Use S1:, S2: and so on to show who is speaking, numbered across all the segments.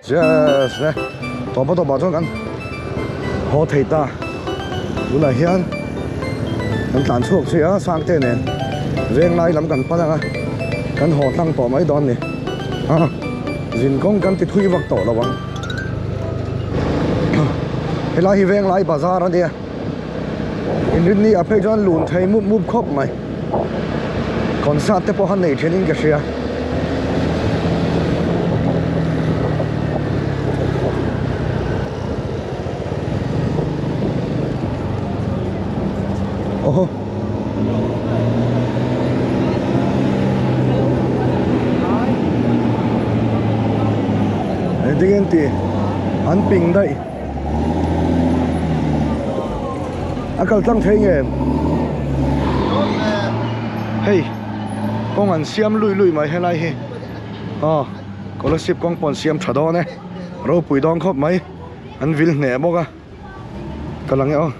S1: Yes le tawpa tawpah chuan kan haw thei ta tunah hian kan tlan chhuak zui a Sangte nen Venglai lam kan pan ang a kan haw tlang tawh mai dawn a ni a zin kawng kan ti thui vak tawh lo ang helai hi Venglai bazar a nia inrinni ah phei chuan lun thei mup mup khawp mai concert te pawh a nei then in ka hria. Oho. Engtin nge an tih an ping daih. A kal tlang thei nge? Hei kawng an siam lui lui mai helai hi aw scholarship kawng pawh an siam tha dawn e ropui dawn khawp mai an vil hneh bawk a ka lang e aw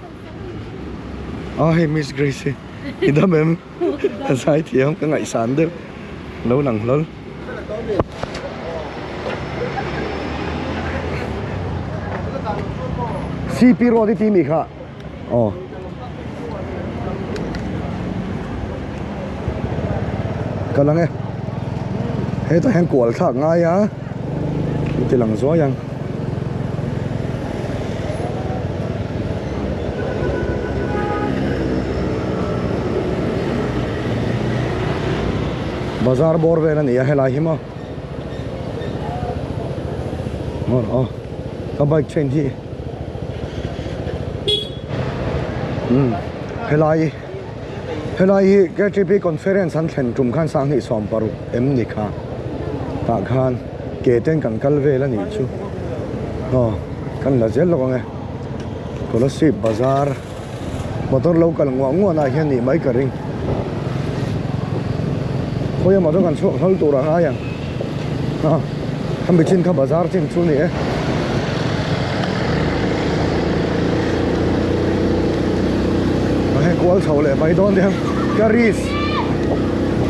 S1: aw hei miss grace hi i dam em ka zai thiam ka ngaihsan deuh lo lang hlawl. CP road i tih mi kha aw ka lang e hetah hian kual thlak ngai a an ti lang zuai ang. Bazar bawr vel a ni a helai hi maw maw aw ka bike chain hi umm helai helai hi K T P conference an thlen tum khan sanghnih sawm paruk em ni kha tah khan ke ten kan kal vel a nih chu aw kan la zel lawk ang e Kolasib bazar. Motor lo kal nguah nguah na hian nih mai ka ring. Khawi emaw chu kan chhuak hlawl tur a ngai ang. Ha, khami chin kha bazar chin chu ni e. Hei kual chho leh mai dawn nia. Ka risk,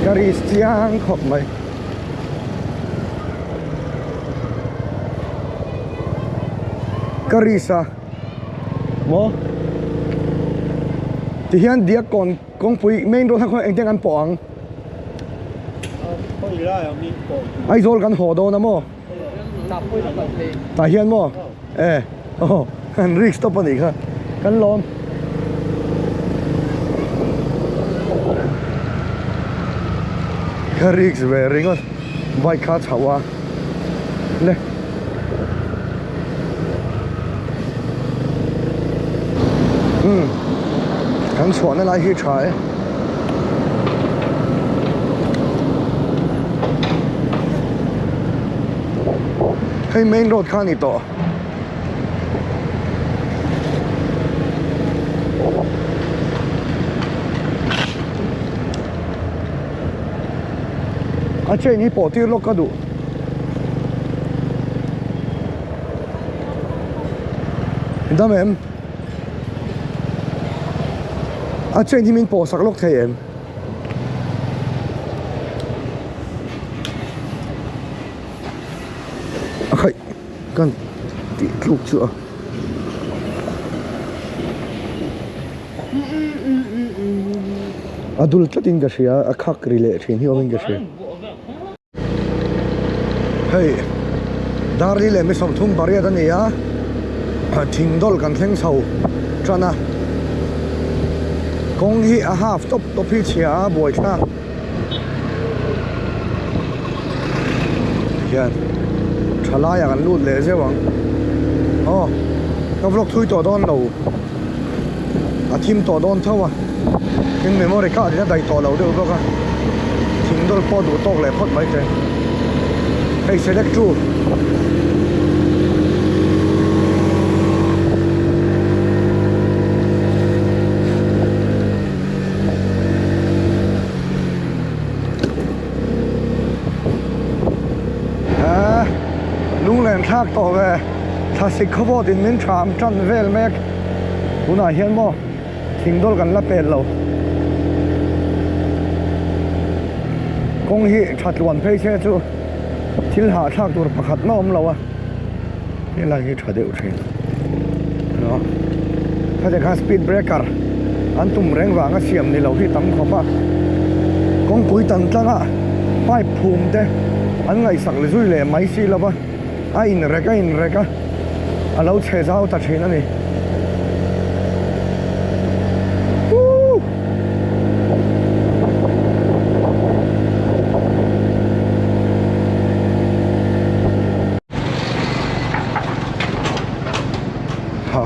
S1: ka risk chiang khawp mai. Ka risk a. Maw? Tihian Diakkawn kawngpui main road kha engtin an pawh ang? Aizawl kan haw dawn a maw? Tah hian maw? E aw kan risk tawp a nih kha kan lawm. Ka risk ve ringawt bike kha chho a le. Umm kan chhuahna lai hi tha e. Hei main road kha a ni tawh. A chain hi pawh tir lawk ka duh. Dam em? A chain hi min pawh sak lawk thei em? A khaih kan tih tluk chu a. A dul tlatin ka hria a khak ri leh thin hi awmin ka hria. Hei Darli leh mi sawmthum pariat a ni a thing dawlh kan thleng chho tan a kawng hi a half tawp tawp hi chhia a buai thlak hian thalai ah kan lut leh zeuh ang aw ka vlog thui tawh dawn lo a thim tawh dawn tho a tin memory card in a daih tawh lo deuh bawk a thing dawlh pawh duh tawk leh phawt mai te hei select tu Ahh lunglen thlak tawh ve thlasik khawvawt in min tham tan vel mek tunah hian maw thing dawl kan la pel lo kawng hi tha tluan phei se chu thil hahthlak tur pakhat na awm lo a. Helai hi tha deuh thin a khatiang khan speed breaker an tum reng vanga siam ni lo hi tam khawp a kawngpui tan tlang a pipe phum te an ngaihsak zui leh mai si lo va a in rek a in rek a a lo chhe zau ta thin a ni. Ha.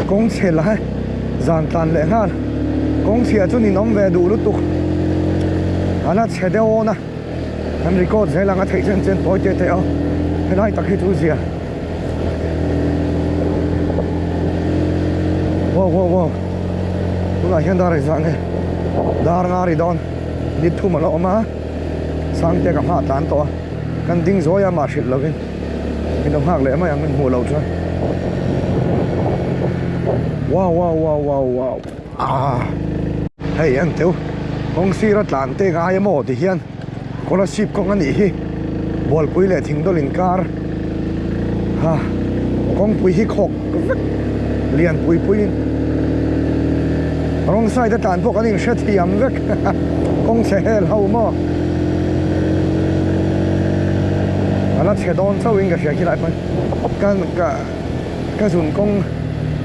S1: Kawng chhe lai zan tlan leh nghal kawng chhia chu ninawm ve duh lutuk a la chhe deuh awn a kan record zel ang a theih chen chen tawi te te a helai tak hi chu zia wow wow wow tunah hian dar engzah nge dar nga ri dawn ni thum a la awm a Sangte ka hma tlan tawh a kan ding zawi a mah hrilh lovin min lo nghak leh mai ang min hmuh loh chuan wow wow wow wow wow ah hei an teu kawng sira tlan te ngai emaw ti hian scholarship kawng a nih hi bualpui leh thingdawl inkar ha kawngpui hi khawk vek lian pui puiin wrong side a tlan pawh kan inhre thiam vek kawng chhe hel ho maw a la chhe dawn chauhin ka hria khilai pawn ka ka ka zun kawng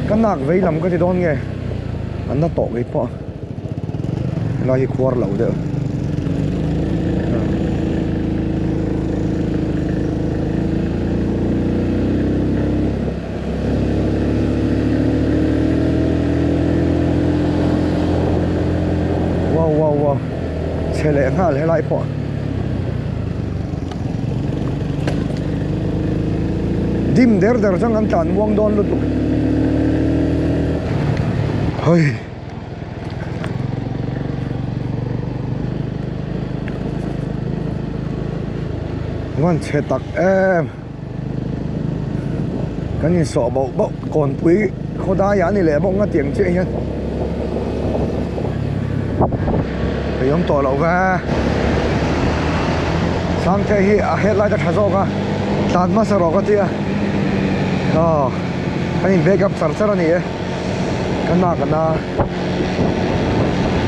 S1: ka nak vei lam ka ti dawn nge an la tawh ngei pawh helai hi khuar lo deuh Wow wow wow chhe leh nghal helai pawh dim der der chuan kan tlan muang dawn lutuk hei. Van chhe tak em kan insawh bauh bauh kawnpui khawdai ah a ni leh bawk nga tiang chiah hian ei awm tawh loh ve Sangte hi a headlight a tha zawk a tlan hmasa rawh ka tia aw kan in back up char char a ni e. Ka nak a na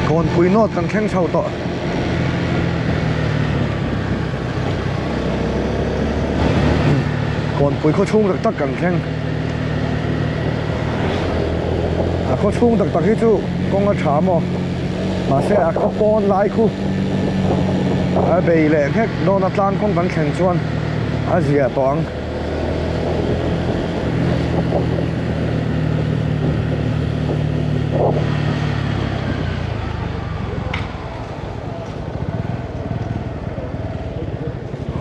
S1: Kawnpui nawt kan thleng chho tawh. Kawnpui khaw chhung tak tak kan thleng. A khaw chhung tak tak hi chu kawng a tha maw mahse a khaw pawn lai khu a bei leh nghek dawn a tlang kawng kan thlen chuan a zia tawh ang.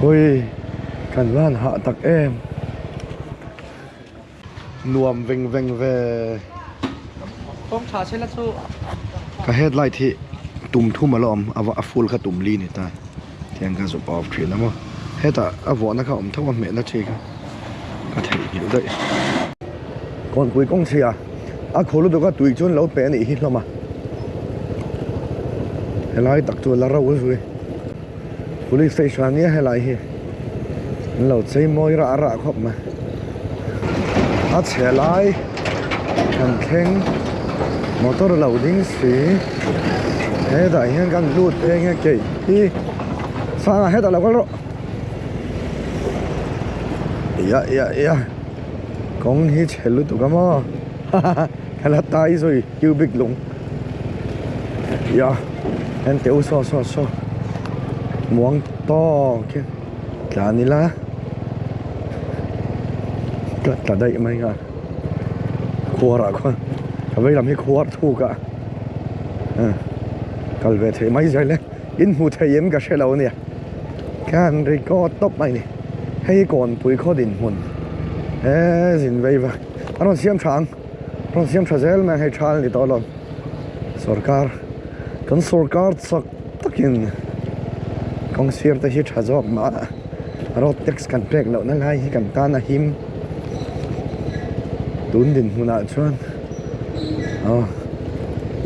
S1: Hui kan van hah tak em nuam veng veng ve ka headlight hi tum thum a la awm a full kha tum li ni ta. Tiang kha zuk off thin a maw hetah a vuahna kha awm tho a hmehna chi kha ka theihnghilh daih. Kawnpui kawng chhia a khaw lutuk a tui chuan lo pe a nih hi hlawm a helai tak chu a la ro zui police station a nia helai hi an lo chei mawi rah rah khawp mai a chhe lai kan thleng motor lo ding si hetah hian kan lut phei nge keih hi sangah hetah lo kal rawh ia ia ia kawng hi chhe lutuk a maw hahaha ka la tai zui cubic lung ia en teh u saw saw saw muang tawk hian tlan ila ka tla daih mai a khuar ah khuan ka vei lam hi khuar thuk a kal ve theih mai zel e in hmu thei em ka hre lo ania khan record tawp mai ni hei hi kawnpui khaw dinhmun he zin vei va a rawn siam tha ang rawn siam tha zel mai ang hei tha a ni tawh alawm sorkar kan sorkar chak takin kawng sir te hi tha zawk mah a road tax kan pek lohna lai hi kan tan a him. Tun dinhmunah chuan aw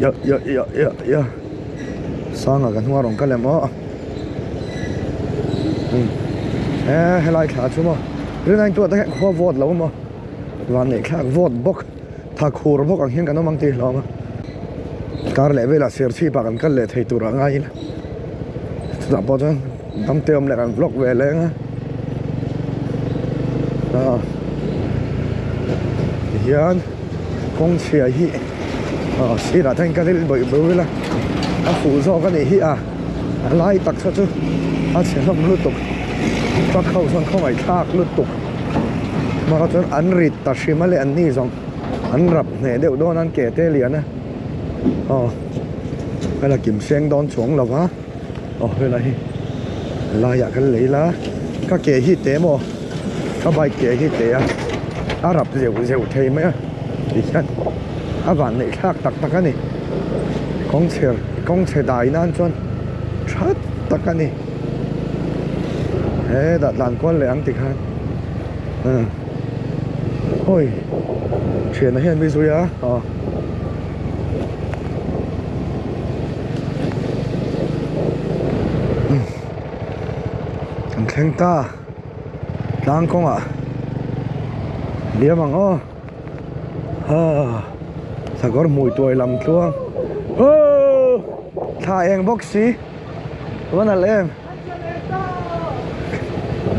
S1: ya ya ya ya ya sanga ka hnunga rawn kal em aw umm he helai thla chu maw rinai tuah te hian khua vawt lo maw van neih thlak vawt bawk tha khur bawk ang hian kan awm ang tih hlawm a kar leh velah serchhip ah kan kal leh thei tur ah ngai ila chutah pawh chuan damte awm leh kan vlog ve leng a ah tihian kawng chhia hi ah sirah te hian kal ila bawih bawih ila a fuh zawk a nih hi a a lai tak saw chu a chhe hlawm lutuk truck ho chuan khawngaih thlak lutuk bakah chuan an rit ta hrim a leh an ni zawng an rap hneh deuh dawn a an ke te lian a aw hela kim seng dawn chuang lo va aw helai hi laiah kan lei la ka ke hi te maw ka bike ke hi te a a rap zeuh zeuh thei mai a tihian a van neih thlak tak tak a ni kawngchher kawngchhe dai nan chuan tha tak a ni hetah tlan kual leh ang tikhan umm hawi thiana hian mi zui a aw. Kan thleng ta tlang kawngah liam ang aw ha sakawr hmui tuai lam tluang aww thla eng bawk si va nalh em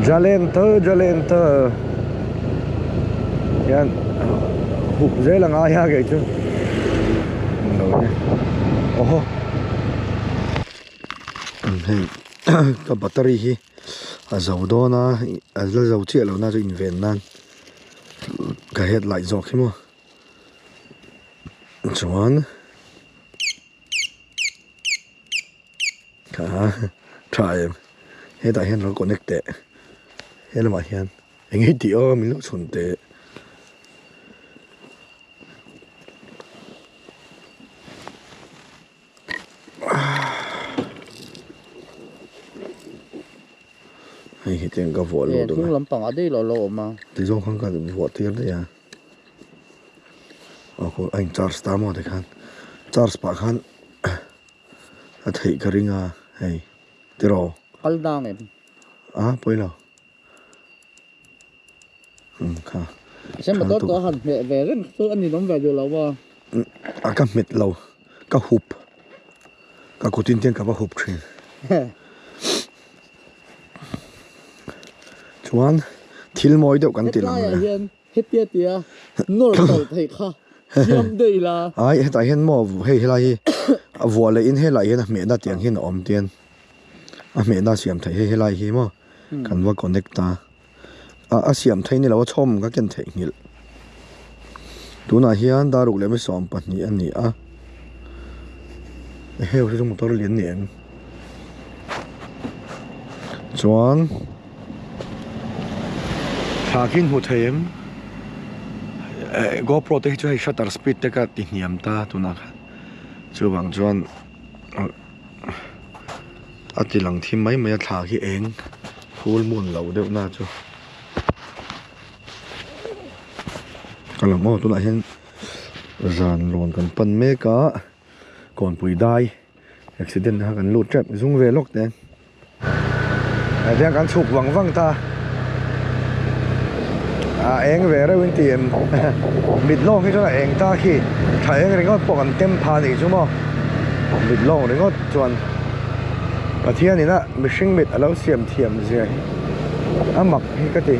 S1: jalen te jalen te hian hup zel a ngai a kei chu awhaw hei ka battery hi a zo dawn a a la zo chiah lo na chu inven nan ka headlight zawk hi maw chuan. Kha tha em hetah hian rawn connect teh he lamah hian eng nge tih aw min lo chhawn teh. Hei hi tiang ka vuah lut
S2: hnung lampang ah daih lo lo awm a.
S1: Ti zawng khan ka vuah tir daih a. Aw khaw a in charge ta maw tikhan charge pah khan a theih ka ring a hei tiraw.
S2: Kal dang em?
S1: A pawi lo. Umm kha.
S2: Sem motor tawh a han hmeh ve reng chu a ninawm ve duh lo a.
S1: A ka hmet lo ka hup ka kutin te hian ka va hup thin. Chuan thil mawi deuh kan ti lang
S2: Hetlaiah hian hetia tia nawr tawlh theih kha siam daih la.
S1: Ai hetah hian maw hei helai hi a vuah leh in helaiah hian a hmehna tiang hian a awm tian a hmehna siam theih hei helai hi maw kan va connect a a siam theih ni lo a chhawm ka ken theih nghilh tunah hian daruk leh 12 a ni a heu hi chu motor lian ni em chuan thla khi hmu thei em eh gopro te hi chu hei shutter speed te ka ti hniam ta tunah khan chuvang chuan. A ti lang thim mai mai a thla khi eng full moon lo deuh na chu ka lang aw tunah hian zan rawn kan pan mek a kawnpui dai accident kha kan lut tep zung ve lawk te. Hetiang kan chhuk vang vang ta a eng ve reuh in ti em mit lawng hi chuan a eng ta khi tha eng ringawt pawh kan tem pha nih chu maw mit lawng ringawt chuan Pathian in a mihring mit a lo siam thiam zia hi a mak hi ka ti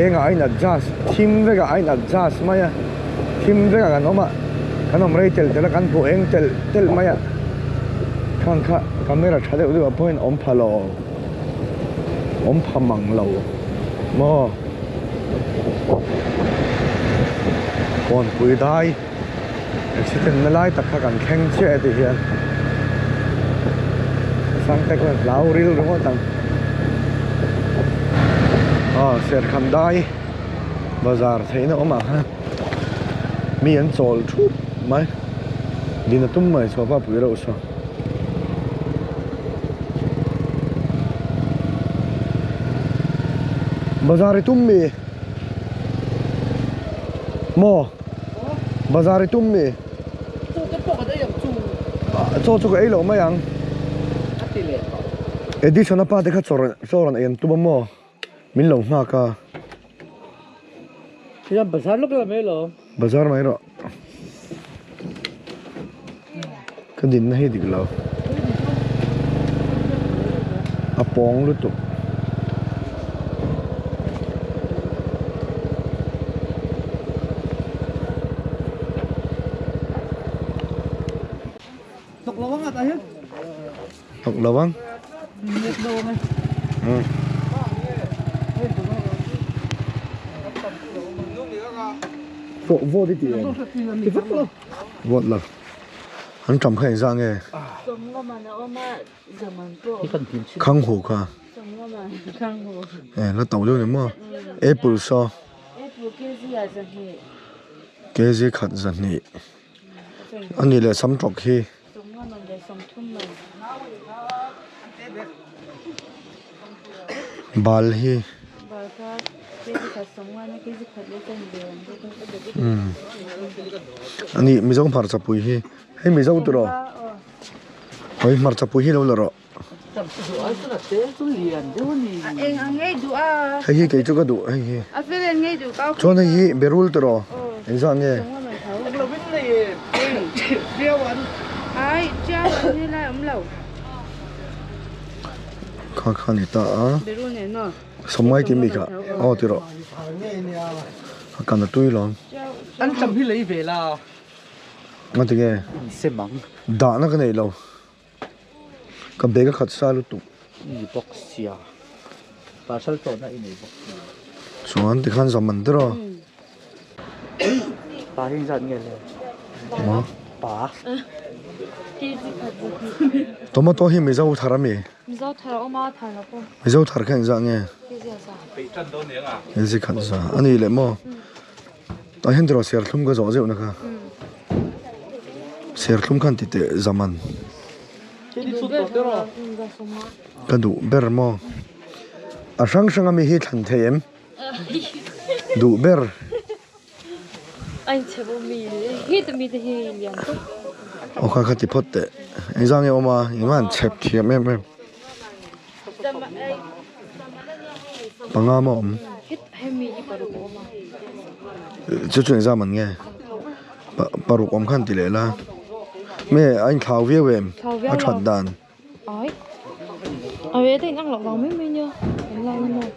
S1: eng ah a in adjust thim vek ah a in adjust mai a thim vek ah kan awm a kan awm rei telh telh a kan hmuh eng telh telh mai a khang kha camera tha deuh deuh ah pawhin awm pha lo awm pha mang lo maw kawnpui dai accident na lai tak kha kan thleng chiah e ti hian sangte khuan hlau ril ringawt ang aw serkhan dai. Bazar theihna awm ah khan mi an chawl thup mai din a tum mai chhuah pah pui reuh saw. Bazar i tum mi? Maw? Bazar i tum mi?
S2: Chaw te pawh kan ei ang chu.
S1: Chaw chu ka ei loh mai ang.
S2: A ti leh tawh.
S1: Edison a pa te kha chaw chaw rawn ei an tum a maw? Min lo nghak a.
S2: Hian bazar lawk la mai lo.
S1: Bazar mai rawh. Ka dinna hi dik lo. A pawng lutuk.
S2: Hnawk lo ang a tah hian.
S1: Hnawk lo ang.
S2: Net lo ang e.
S1: Hmm. Vote i ti em?
S2: Ti vek lo.
S1: Vote lo. An tam kha engzah nge? Khang hu kha. Eh la to deuh ni maw? Apple saw. Kg khat zahnih. A nih leh sam tawk hi. Bal hi. Umm a nih Mizo hmarcha pui hi hei Mizo tiraw hawi hmarcha pui hi lo la rawh. Hei hi kei chu ka duh hei hi chuan hei hi berul tiraw engzah nge. Kha kha ni ta a sawmngai tih mi kha aw ti rawh a kan a tui lawm.
S2: An tam hi lei ve la.
S1: Nga tinge?
S2: Insem ang.
S1: Dahna ka nei lo. Ka bag a khat sa lutuk.
S2: I bawk sia. Parcel tawhna i nei bawk sia.
S1: Chuan tikhan zam an tir aw.
S2: Pa hi engzat nge le?
S1: Ma?
S2: Pa.
S1: Tomato hi Mizo thar ami?
S3: Mizo thar a awm a, thar lo pawh.
S1: Mizo thar kha engzat nge? Kg khat za. Ani leh maw? Tah hian tiraw serthlum ka zawh zeuh na kha. Serthlum khan ti teh zaman. Ka duh ber maw? A hrang hrang ami hi thlan thei em? Duh ber. Aw kha kha ti phawt teh. Engzah nge awm a? Engmah an chhep thiam em em. Panga maw awm? Chu chu engzah man nge? Paruk awm khan ti leh la. Nge a inthlau viau em? A that dan.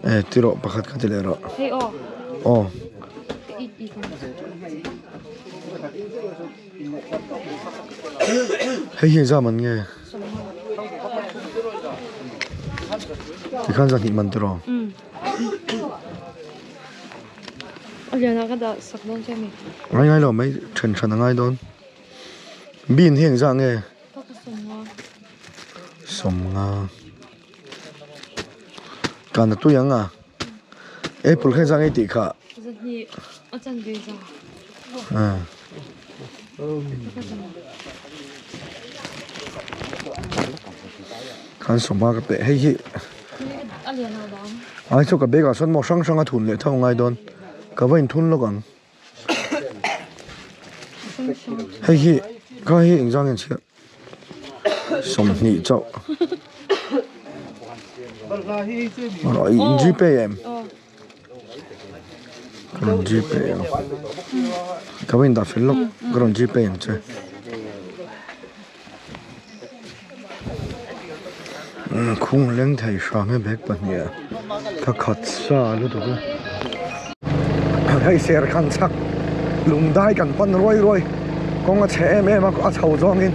S1: E ti rawh pakhat kha ti leh rawh. Aw. Hei hi engzah man nge? Tikhan zahnih man tiraw? Ngai ngai lo mai then hran a ngai dawn. Bean hi engzah nge? Sawmnga. Kan a tui ang a. Apple kha engzah nge i tih kha? Khan sawma ka peh hei hi ai chu ka bag ah sawn maw hrang hrang a thun leh tho a ngai dawn ka va inthun lawk ang hei hi kha hi engzah nge chhiah sawmhnih chauh in g pay em. Ka rawn gpay ang ka va indah fel lawk ka rawn gpay ang che khung leng thei hram he bag pahnih ah ka khat sa lutuk a hei ser khan chhak lung dai kan pan ruai ruai kawng a chhe em em a a chho zawngin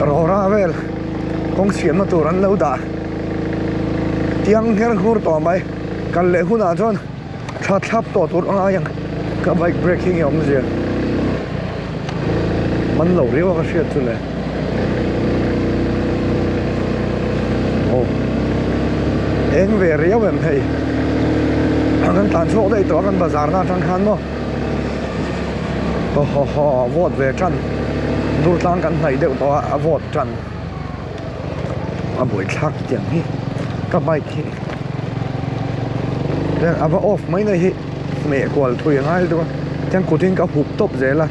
S1: rawra vel kawng siamna tur an lo dah. Tiang ngher nghur tawh mai kal leh hunah chuan tha thlap tawh tur a ngai ang ka bike brake hi nge awmzia man lo riau a ka hriat chu le aw eng ve riau em hei kan tlan chhuak daih tawh a kan bazar na atang khan maw haw haw haw vawt ve tan dur tlang kan hnaih deuh tawh a a vawt tan. A buaithlak tiang hi ka bike hi a va off mai nei hi. hmeh kual thui a ngai lutuk a tiang kutin ka hup tawp zel a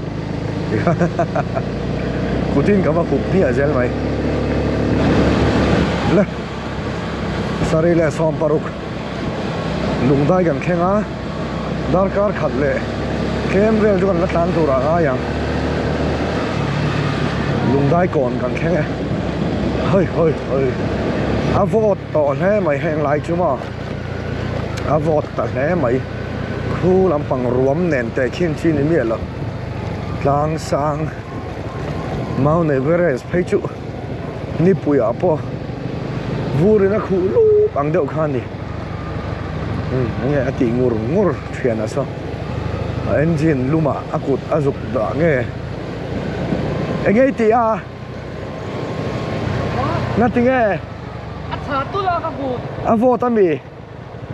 S1: kutin ka va hup hmiah zel mai le sarih leh 16 lungdai kan thleng a darkar khat leh tlem vel chu kan la tlan tur ah ngai ang lungdai kawn kan thleng e hawi hawi hawi a vawt tawh hle mai heng lai chu maw a vawt ta hle mai khu lampang ruam nen teh khin chi ni miah lo tlang sang Mount Everest phei chu nipui ah pawh vur in a khuh lup ang deuh kha a ni umm enge a tih ngur ngur thian a saw a engine lum ah a kut a zuk dah nge enge i tih a ngatinge
S2: a tha tul a ka kut
S1: a vawt a mi.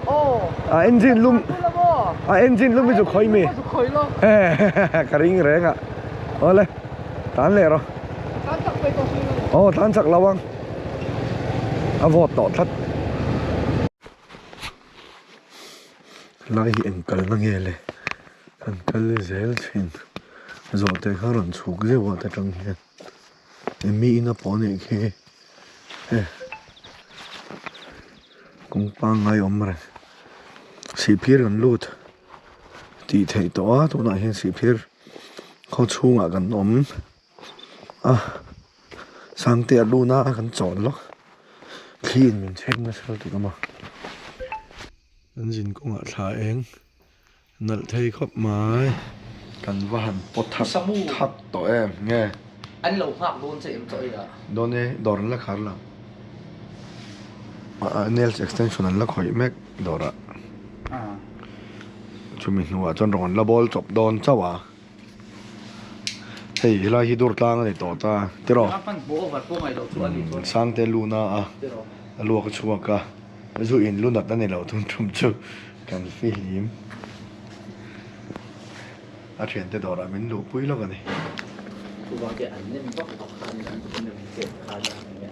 S2: Aw.
S1: A engine lum a engine lum hi chu khawi mi ka ring reng a awle tan leh rawh aw tan chak lo ang a vawt tawh tlat lai hi eng kalna nge le kan kal zel thin zawhte kha rawn chhuk zeuh a ta tang hian. Mi in a pawh anih khi e kawng pangngai awm reng sihphir kan lut tih theih tawh a tunah hian sihphir khaw chhungah kan awm a sangte a lun a kan chawl lawk thli in min chhem nasa lutuk a maw an zin kawngah thla eng. Nalh thei khawp mai. Kan va han pawt thak thak tawh em nge?
S2: An lo nghak dawn che em chaw ei ah?
S1: Dawn e, dawr an la khar lo. Nails extension an la khawih mek dawr ah. Chumi hnuah chuan rawn la bawl chawp dawn chauh a. Hei helai hi dur tlang a ni tawh ta tiraw? Sangte luna a a luak a chhuak a, zu in lu nat a ni lo thung thum chu. Kan fihlim a thiante dawrah min luhpui lawk a ni.
S2: Chuvang te an nem vak vak khan an nem chet khan a ni a,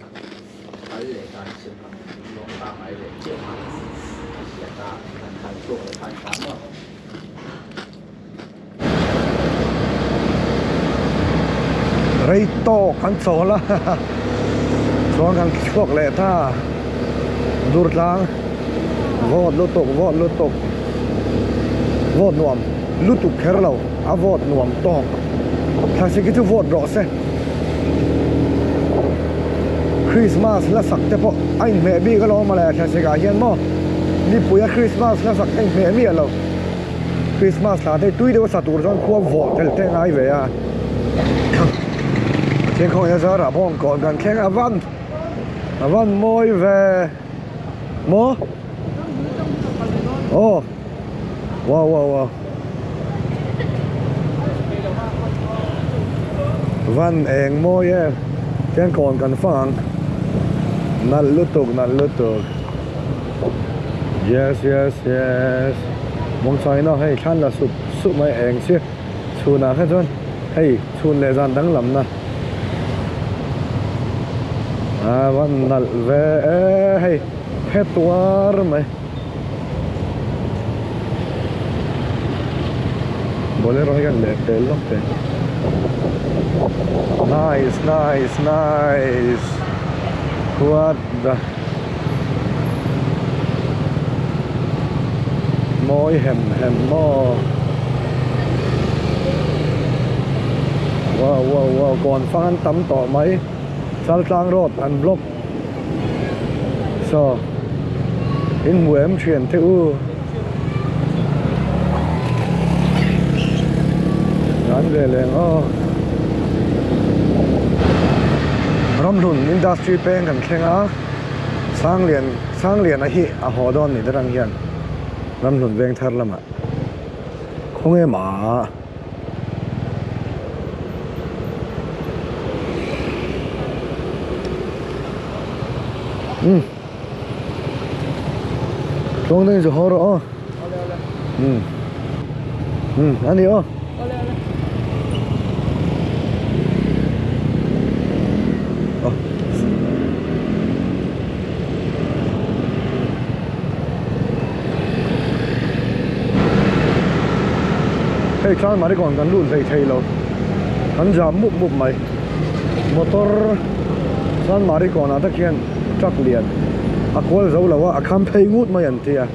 S2: kal leh dan chhim ang lawng pangngai leh chiah khan a hriat a, an kal chhuak leh khan hram a.
S1: Rei tawk an chawl a chuan kan chhuak leh ta dur tlang vawt lutuk vawt lutuk vawt nuam lutuk kher lo a vawt nuam tawk thlasik hi chu vawt rawh se Christmas hla sak te pawh a inhmeh bik alawm mawle thlasik ah hian maw nipui a Christmas hla sak a inhmeh miah lo. Christmas thla te tui deuh a sa tur chuan khua vawh tel te ngai ve a Pathian khawngaihna zarah pawh ang kawn kan thleng a van a van mawi ve maw aw wow wow wow van eng mawi em tiang kawn kan fang ang nalh lutuk nalh lutuk. Yes yes yes Mawngchaina hei thlan la sup sup mai eng chi chhunah kha chuan hei chhun leh zan danglam na a van nalh ve e hei phe tuar mai Bolero hi kan leh pel lawk thei Nice nice nice What the Mawi hem hem maw Wow wow wow kawn fang an tam tawh mai Chaltlang road an block Saw in hmu em thian te u An ve leng aw Ramhlun industry peng kan thleng a. Sanglian Sangliana hi a haw dawn ni derang hian Ramhlun veng thar lamah khawnge mah umm tluang deuhin chu haw rawh aw umm umm a ni aw. Hei Chanmari kawn kan lut hlei thei lo, kan jam mup mup mai. Motor Chanmari kawnah tak hian truck lian a kual zo lo a, a kham phei ngut mai an ti a.